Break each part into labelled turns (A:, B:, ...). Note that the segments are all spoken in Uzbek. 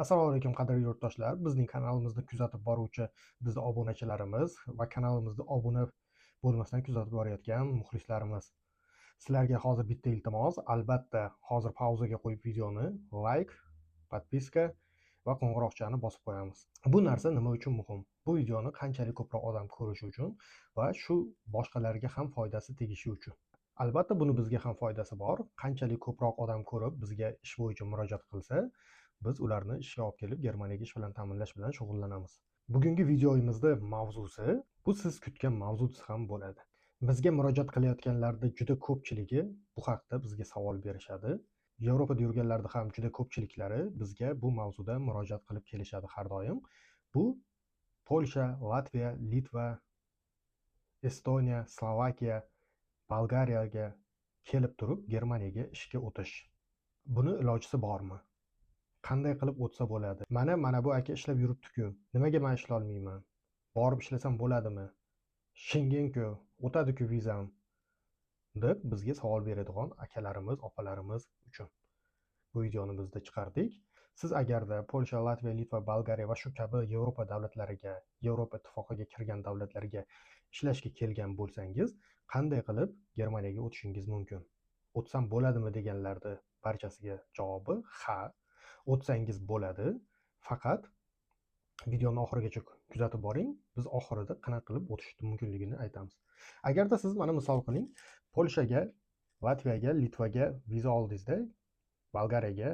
A: Assalomu alaykum, qadrli yurtdoshlar. Bizning kanalimizni kuzatib boruvchi bizni obunachilarimiz va kanalimizda obuna bo'lmasdan kuzatib borayotgan muxlislarimiz. Sizlarga hozir bitta iltimos, albatta hozir pauzaga qo'yib videoni layk, подписка va qo'ng'iroqchani bosib qo'yamiz. Bu narsa nima uchun muhim? Bu videoni qanchalik ko'proq odam ko'rishi uchun va shu boshqalarga ham foydasi tegishi uchun. Albatta buni bizga ham foydasi bor. Qanchalik ko'proq odam ko'rib bizga ish bo'yicha murojaat qilsa, biz ularni ishga olib kelib Germaniyaga ish bilan ta'minlash bilan shug'ullanamiz. Bugungi videomizda mavzusi bu siz kutgan mavzu ham bo'ladi. Bizga murojaat qilayotganlarda juda ko'pchiligi bu haqda bizga savol berishadi. Yevropada yurganlarda ham juda ko'pchiliklari bizga bu mavzuda murojaat qilib kelishadi har doim. Bu Polsha, Latviya, Litva, Estoniya, Slovakiya, Bolgariyaga kelib turib Germaniyaga ishga o'tish. Buni ilojisi bormi? Qanday qilib o'tsa bo'ladi? Mana bu aka ishlab yuribdi-ku. Nimaga men ishlolmayman? Borib ishlasam bo'ladimi? Shengenku, o'tadi-ku vizam, deb bizga savol beradigan akalarimiz, opalarimiz uchun bu videoni bizda chiqardik. Siz agarda Polsha, Latviya, Litva, Bolgariya va shu kabi Yevropa davlatlariga, Yevropa Ittifoqiga kirgan davlatlarga ishlashga kelgan bo'lsangiz, qanday qilib Germaniyaga o'tishingiz mumkin? O'tsam bo'ladimi deganlarni barchasiga javobi ha. O'tsangiz bo'ladi. Faqat videoni oxirigacha kuzatib boring. Biz oxirida qanaqa qilib o'tish mumkinligini aytamiz. Agarda siz mana misol qiling, Polshaga, Latviyaga, Litvaga viza oldingizda, Bolgariyaga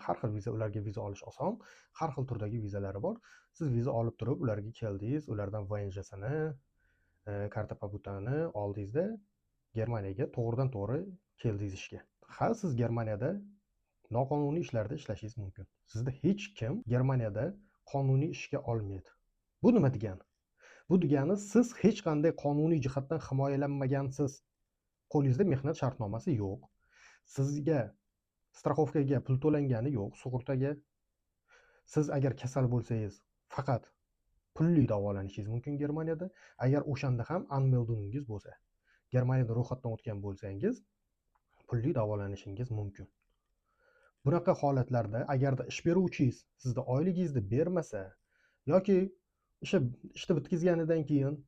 A: har xil viza, ularga viza olish oson, har xil turdagi vizalari bor. Siz viza olib turib ularga keldingiz, ulardan ВНЖ sini, карта pobytu ni oldingizda Germaniyaga to'g'ridan to'g'ri keldingiz ishga. Ha, siz Germaniyada noqonuniy ishlarda ishlashingiz mumkin. Sizni hech kim Germaniyada qonuniy ishga olmaydi. Bu nima degani? Bu degani siz hech qanday qonuniy jihatdan himoyalanmagansiz. Qo'lingizda mehnat shartnomasi yo'q. Sizga страховка ga pul to'langani yo'q, sug'urtaga. Siz agar kasal bo'lsangiz, faqat pulli davolanishingiz mumkin Germaniyada. Agar o'shanda ham Anmeldung ingiz bo'lsa, Germaniyada ro'yxatdan o'tgan bo'lsangiz, pulli davolanishingiz mumkin. Bunaqa holatlarda agarda ish beruvchingiz sizni oyligingizni bermasa yoki o'sha ishni bitkazganidan keyin,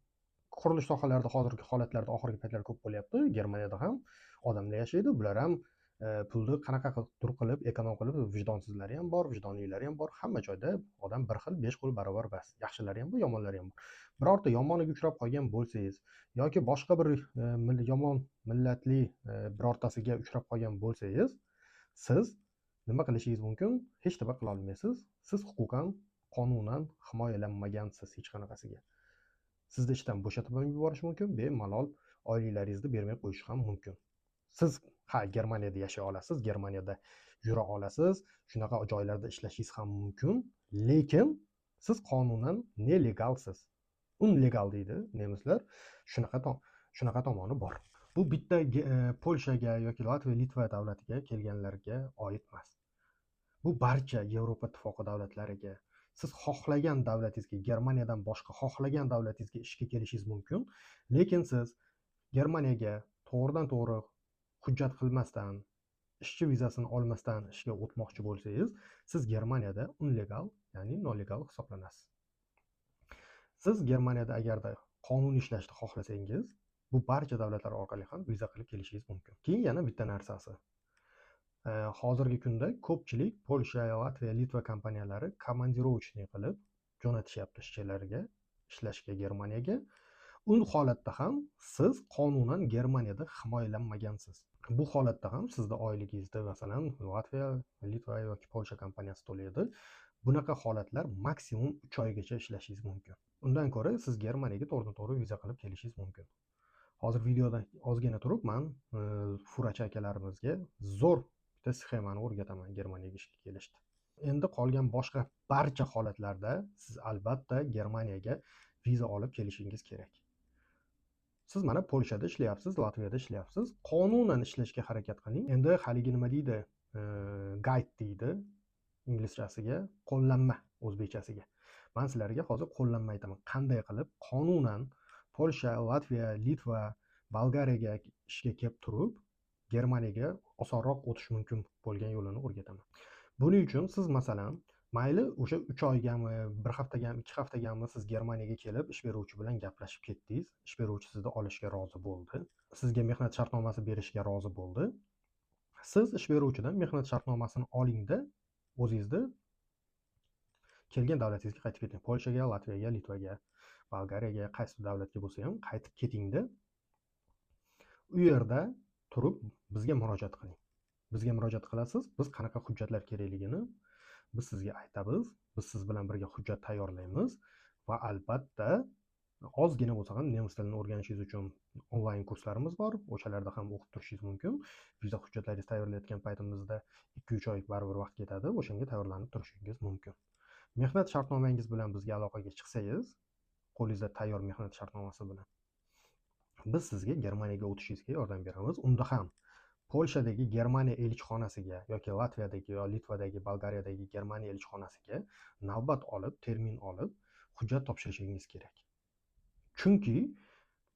A: qurilish sohalarida hozirgi holatlarda oxirgi paytlar ko'p bo'lyapti. Germaniyada ham odamlar yashaydi. Bular ham pulni qanaqa qilib qilib, эконом qilib, vijdonsizlari ham bor, vijdonlilari ham bor. Hamma joyda odam bir xil, besh qo'l barobar bas. Yaxshilari ham bor, yomonlari ham bor. Birorta yomoniga uchrab qolgan bo'lsangiz yoki boshqa bir yomon millatli birortasiga uchrab qolgan bo'lsangiz, siz nima qilishingiz mumkin? Hech nima qila olmaysiz. Siz huquqan, qonunan himoyalanmagansiz hech qanaqasiga. Sizni ishdan bo'shatib ham yuborishi mumkin, bemalol oyliklaringizni bermay qo'yishi ham mumkin. Siz ha, Germaniyada yashay olasiz, Germaniyada yura olasiz, shunaqa joylarda ishlashingiz ham mumkin, lekin siz qonunan нелегал siz. Unlegal deydi nemislar. Shunaqa tomoni bor. Bu bitta Polshaga yoki Latviya, Litva davlatiga kelganlarga oid emas. Bu barcha Yevropa Ittifoqi davlatlariga. Siz xohlagan davlatingizga, Germaniyadan boshqa xohlagan davlatingizga ishga kelishingiz mumkin, lekin siz Germaniyaga to'g'ridan to'g'ri hujjat qilmasdan, ishchi vizasini olmasdan ishga o'tmoqchi bo'lsangiz, siz Germaniyada unlegal, ya'ni nolegal hisoblanasiz. Siz Germaniyada agarda qonuniy ishlashni xohlasangiz, bu barcha davlatlar orqali ham viza qilib kelishingiz mumkin. Keyin yana bitta narsasi. Hozirgi kunda ko'pchilik Polsha, Latviya, Litva kompaniyalari командировочный qilib jo'natishyapti ishchilarga ishlashga Germaniyaga. U holatda ham siz qonunan Germaniyada himoyalanmagansiz. Bu holatda ham sizni oyligingizni, masalan, Latviya, Litva yoki Polsha kompaniyasi to'laydi. Bunaqa holatlar maksimum 3 oygacha ishlashingiz mumkin. Undan ko'ra siz Germaniyaga to'g'ridan to'g'ri viza qilib kelishingiz mumkin. Hozir videoda ozgina turib man furachi akalarimizga zo'r bitta sxemani o'rgataman Germaniyaga ishga kelishni. Endi qolgan boshqa barcha holatlarda siz albatta Germaniyaga viza olib kelishingiz kerak. Siz mana Polshada ishlayapsiz, Latviyada ishlayapsiz, qonunan ishlashga harakat qiling. Endi haligi nima deydi? Guide deydi inglizchasiga, qo'llanma o'zbekchasiga. Man sizlarga hozir qo'llanma aytaman. Qanday qilib qonunan Polsha, Latviya, Litva, Bolgariyaga ishga kelib turib, Germaniyaga osonroq o'tish mumkin bo'lgan yo'lini o'rgataman. Buning uchun siz, masalan, Mayli, o'sha 3 oygami, 1 haftagami, 2 haftagami siz Germaniyaga kelib, ish beruvchi bilan gaplashib ketdingiz. Ish beruvchi sizni olishga rozi bo'ldi. Sizga mehnat shartnomasi berishga rozi bo'ldi. Siz ish beruvchidan mehnat shartnomasini olingda, o'zingizni kelgan davlatingizga qaytib keting. Polshaga, Latviyaga, Litvaga, Bolgariyaga, qaysi davlatga bo'lsa ham qaytib ketingda. U yerda turib bizga murojaat qiling. Bizga murojaat qilasiz, biz qanaqa hujjatlar kerakligini biz sizga aytamiz, biz siz bilan birga hujjat tayyorlaymiz va albatta ozgina bo'lsa ham nemis tilini o'rganishingiz uchun onlayn kurslarimiz bor, o'shalarda ham o'qib turishingiz mumkin. Viza hujjatlaringizni tayyorlayotgan paytimizda 2-3 oy baribir vaqt ketadi, o'shanga tayyorlanib turishingiz mumkin. Mehnat shartnomangiz bilan bizga aloqaga chiqsangiz, qo'lingizda tayyor mehnat shartnomasi bilan biz sizga Germaniyaga o'tishingizga yordam beramiz. Unda ham Polshadagi Germaniya elchixonasiga yoki Latviyadagi yo Litvadagi, Bolgariyadagi Germaniya elchixonasiga navbat olib, termin olib, hujjat topshirishingiz kerak. Chunki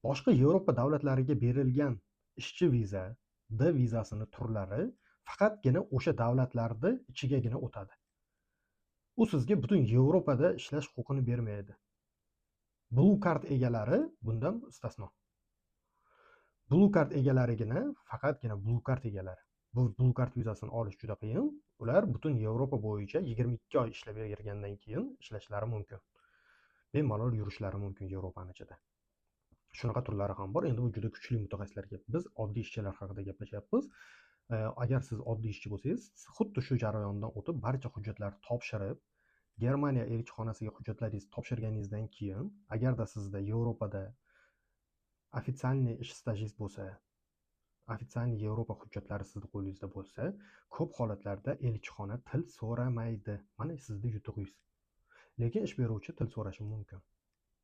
A: boshqa Yevropa davlatlariga berilgan ishchi viza, D vizasini turlari faqatgina o'sha davlatlarda ichigagina o'tadi. U sizga butun Yevropada ishlash huquqini bermaydi. Blue card egalari bundan istisno. Blue card egalarigina, faqatgina blue card egalari. Bu blue card vizasini olish juda qiyin. Ular butun Yevropa bo'yicha 22 oy ishlab bergandan keyin ishlashlari mumkin. Bemalol yurishlari mumkin Yevropani ichida. Shunaqa turlari ham bor. Endi bu juda kuchli mutaxassislarga. Biz oddiy ishchilar haqida gaplashyapmiz. Agar siz oddiy ishchi bo'lsangiz, xuddi shu jarayondan o'tib, barcha hujjatlarni topshirib, Germaniya elchixonasiga hujjatlaringizni topshirganingizdan keyin, agarda sizda Yevropada официальный ish stajingiz bo'lsa, официальный Yevropa hujjatlari sizni qo'lingizda bo'lsa, ko'p holatlarda elchixona til so'ramaydi. Mana sizni yutug'ingiz. Lekin ish beruvchi til so'rashi mumkin.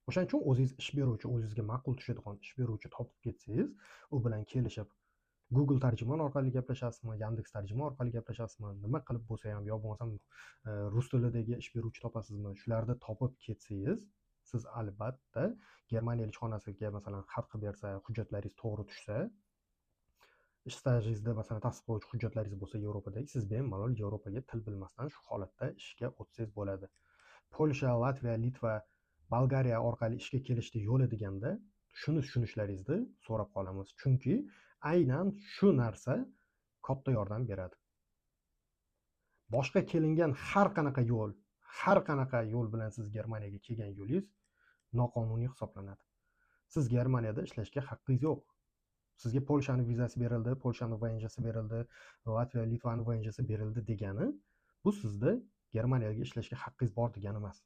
A: O'shaning uchun o'zingiz ish beruvchi, o'zingizga ma'qul tushadigan ish beruvchi topib ketsangiz, u bilan kelishib, Google tarjimon orqali gaplashasizmi, Yandex tarjimon orqali gaplashasizmi, nima qilib bo'lsa ham, yo bo'lmasam rus tilidagi ish beruvchi topasizmi, shularni topib ketsangiz, siz albatta Germaniya elchixonasiga masalan xat qilib bersa, hujjatlaringiz to'g'ri tushsa, ish stajingizda masalan tasdiqlovchi hujjatlaringiz bo'lsa Yevropadagi, siz bemalol Yevropaga til bilmasdan shu holatda ishga o'tsangiz bo'ladi. Polsha, Latviya, Litva, Bolgariya orqali ishga kelishni yo'li deganda shuni tushunishlaringizni so'rab qolamiz. Chunki aynan shu narsa katta yordam beradi. Boshqa kelingan har qanaqa yo'l, har qanaqa yo'l bilan siz Germaniyaga kelgan yo'lingiz noqonuniy hisoblanadi. Siz Germaniyada ishlashga haqqingiz yo'q. Sizga Polshani vizasi berildi, Polshani VNJsi berildi, Latviya, Litvani VNJsi berildi degani bu sizda Germaniyaga ishlashga haqqingiz bor degani emas.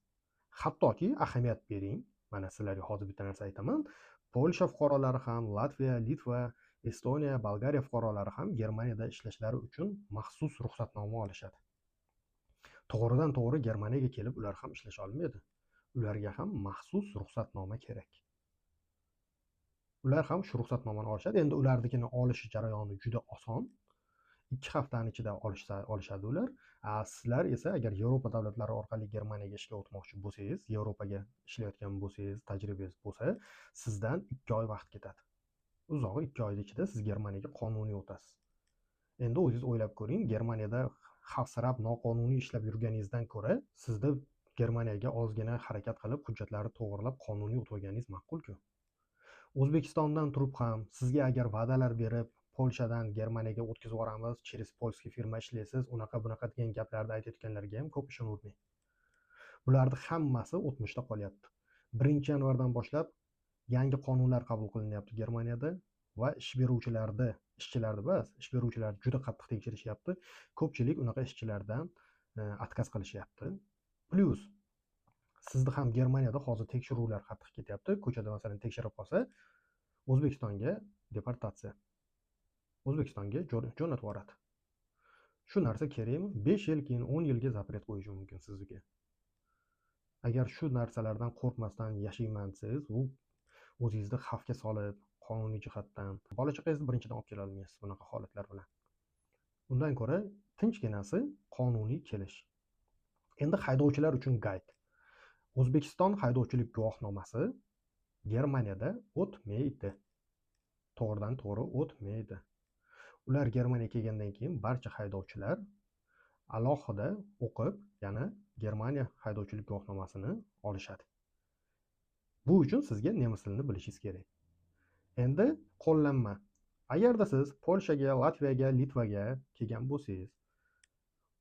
A: Hattoki ahamiyat bering, mana sizlarga hozir bitta narsa aytaman. Polsha fuqarolari ham, Latviya, Litva, Estoniya, Bolgariya fuqarolari ham Germaniyada ishlashlari uchun maxsus ruxsatnoma olishadi. To'g'ridan to'g'ri Germaniyaga kelib ular ham ishlasha olmaydi. Ularga ham maxsus ruxsatnoma kerak. Ular ham shu ruxsatnomani olishadi. Endi ularnikini olish jarayoni juda oson. 2 haftani ichida olishadi ular. Sizlar esa agar Yevropa davlatlari orqali Germaniyaga ishga o'tmoqchi bo'lsangiz, Yevropaga ishlayotgan bo'lsangiz, tajribangiz bo'lsa, sizdan 2 oy vaqt ketadi. Uzog'i 2 oyning ichida siz Germaniyaga qonuniy o'tasiz. Endi o'zingiz o'ylab ko'ring, Germaniyada xavfsirab noqonuniy ishlab yurganingizdan ko'ra, sizda Germaniyaga ozgina harakat qilib, hujjatlarni to'g'rilab qonuniy o'tib olganingiz ma'qul-ku. O'zbekistondan turib ham sizga agar va'dalar berib, Polshadan Germaniyaga o'tkazib yuboramiz, через польский firma ishlaysiz, unaqa bunaqa degan gaplarni aytayotganlarga ham ko'p ishonavering. Bularni hammasi o'tmishda qolyapti. 1-yanvardan boshlab yangi qonunlar qabul qilinyapti Germaniyada va ish beruvchilarni, ishchilarni emas, ish beruvchilarni juda qattiq tekshirishyapti. Ko'pchilik unaqa ishchilardan отказ qilishyapti. Plus sizni ham Germaniyada hozir tekshiruvlar qattiq ketyapti. Ko'chada masalan tekshirib qolsa, O'zbekistonga deportatsiya. O'zbekistonga jo'natib yuboradi. Shu narsa kerakmi? 5 yil keyin 10 yilga запрет qo'yishi mumkin sizga. Agar shu narsalardan qo'rqmasdan yashayman desangiz, u o'zingizni xavfga solib, qonuniy jihatdan bola chaqangizni birinchidan olib kela olmaysiz bunaqa holatlar bilan. Undan ko'ra tinchginasi qonuniy kelish. Endi haydovchilar uchun guide. O'zbekiston haydovchilik guvohnomasi Germaniyada o'tmaydi. To'g'ridan to'g'ri o'tmaydi. Ular Germaniyaga kelgandan keyin barcha haydovchilar Alohida o'qib, yana Germaniya haydovchilik guvohnomasini olishadi. Bu uchun sizga nemis tilini bilishingiz kerak. Endi qo'llanma. Agarda siz Polshaga, Latviyaga, Litvaga kelgan bo'lsangiz,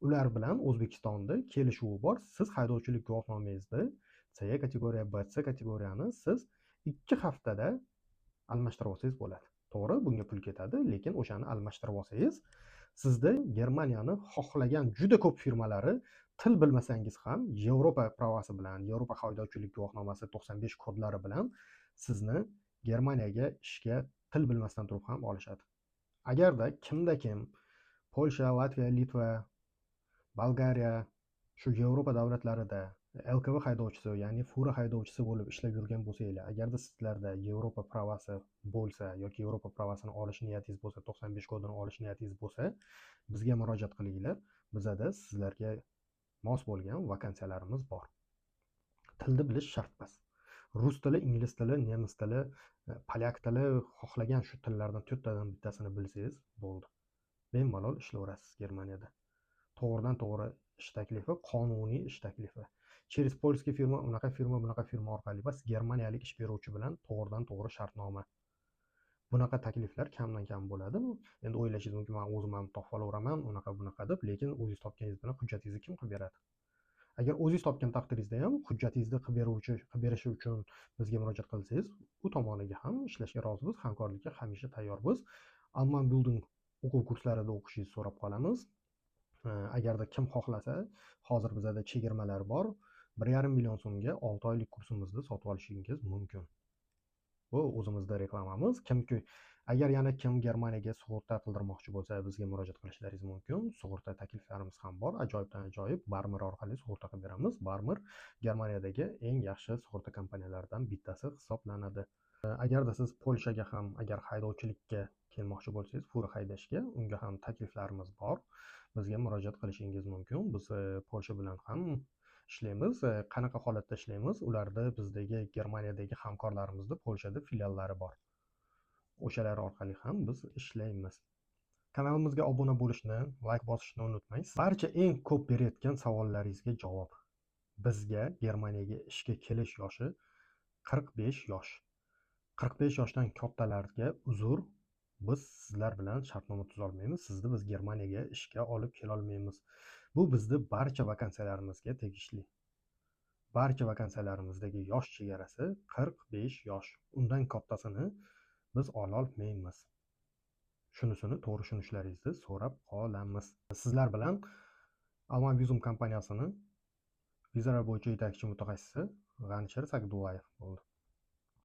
A: ular bilan O'zbekistonda kelishuvi bor. Siz haydovchilik guvohnomangizni C kategoriya, BC kategoriyani siz 2 haftada almashtirib olsangiz bo'ladi. To'g'ri, bunga pul ketadi, lekin o'shani almashtirib olsangiz, sizda Germaniyani xohlagan juda ko'p firmalari til bilmasangiz ham Yevropa права si bilan, Yevropa haydovchilik guvohnomasi 95 kodlari bilan sizni Germaniyaga ishga til bilmasdan turib ham olishadi. Agarda kimda kim Polsha, Latviya, Litva, Bolgariya, shu Yevropa davlatlarida LKV haydovchisi, ya'ni fura haydovchisi bo'lib ishlab yurgan bo'lsanglar, agarda sizlarda Yevropa права si bo'lsa yoki Yevropa права sini olish niyatingiz bo'lsa, 95 kodini olish niyatingiz bo'lsa, bizga murojaat qilinglar. Bizada sizlarga mos bo'lgan vakansiyalarimiz bor. Tilni bilish shart emas. Rus tili, ingliz tili, nemis tili, polyak tili, xohlagan shu tillardan to'rttadan bittasini bilsangiz bo'ldi. Bemalol ishlayverasiz Germaniyada. To'g'ridan to'g'ri ish taklifi, qonuniy ish taklifi. Через польский firma, unaqa firma, bunaqa firma orqali emas, germaniyalik ish beruvchi bilan to'g'ridan to'g'ri shartnoma. Bunaqa takliflar kamdan kam bo'ladi. Endi o'ylashingiz mumkin, men o'zim ham topib olaveraman, unaqa bunaqa deb, lekin o'zingiz topganingiz bilan hujjatingizni kim qilib beradi? Agar o'zingiz topgan taqdiringizda ham hujjatingizni qilib beruvchi, qilib berishi uchun bizga murojaat qilsangiz, u tomoniga ham ishlashga rozimiz, hamkorlikka hamisha tayyormiz. Alman Building o'quv kurslarida o'qishingizni so'rab qolamiz. Agarda kim xohlasa, hozir bizada chegirmalar bor. 1,5 million so'mga 6 oylik kursimizni sotib olishingiz mumkin. Bu o'zimizda reklamamiz. Kimki agar yana kim Germaniyaga sug'urta qildirmoqchi bo'lsa, bizga murojaat qilishlaringiz mumkin. Sug'urta takliflarimiz ham bor. Ajoyibdan ajoyib Barmer orqali sug'urta qilib beramiz. Barmer Germaniyadagi eng yaxshi sug'urta kompaniyalaridan bittasi hisoblanadi. Agarda siz Polshaga ham agar haydovchilikka kelmoqchi bo'lsangiz, fura haydashga, unga ham takliflarimiz bor. Bizga murojaat qilishingiz mumkin. Biz Polsha bilan ham ishlaymiz. Qanaqa holatda ishlaymiz? Ularda bizdagi Germaniyadagi hamkorlarimizda Polshada filiallari bor. O'shalar orqali ham biz ishlaymiz. Kanalimizga obuna bo'lishni, layk bosishni unutmang. Barcha eng ko'p berayotgan savollaringizga javob. Bizga Germaniyaga ishga kelish yoshi 45 yosh. 45 yoshdan kattalarga uzr, biz sizlar bilan shartnoma tuzolmaymiz. Sizni biz Germaniyaga ishga olib kelolmaymiz. Bu bizni barcha vakansiyalarimizga tegishli. Barcha vakansiyalarimızdagi yosh chegarasi 45 yosh. Undan kattasini biz ololmaymiz. Shunisini to'g'ri tushunishlaringizni so'rab qolamiz. Sizlar bilan Alman Visum kompaniyasini vizalar bo'yicha yetakchi mutaxassisi G'anisher Sagdullayev bo'ldi.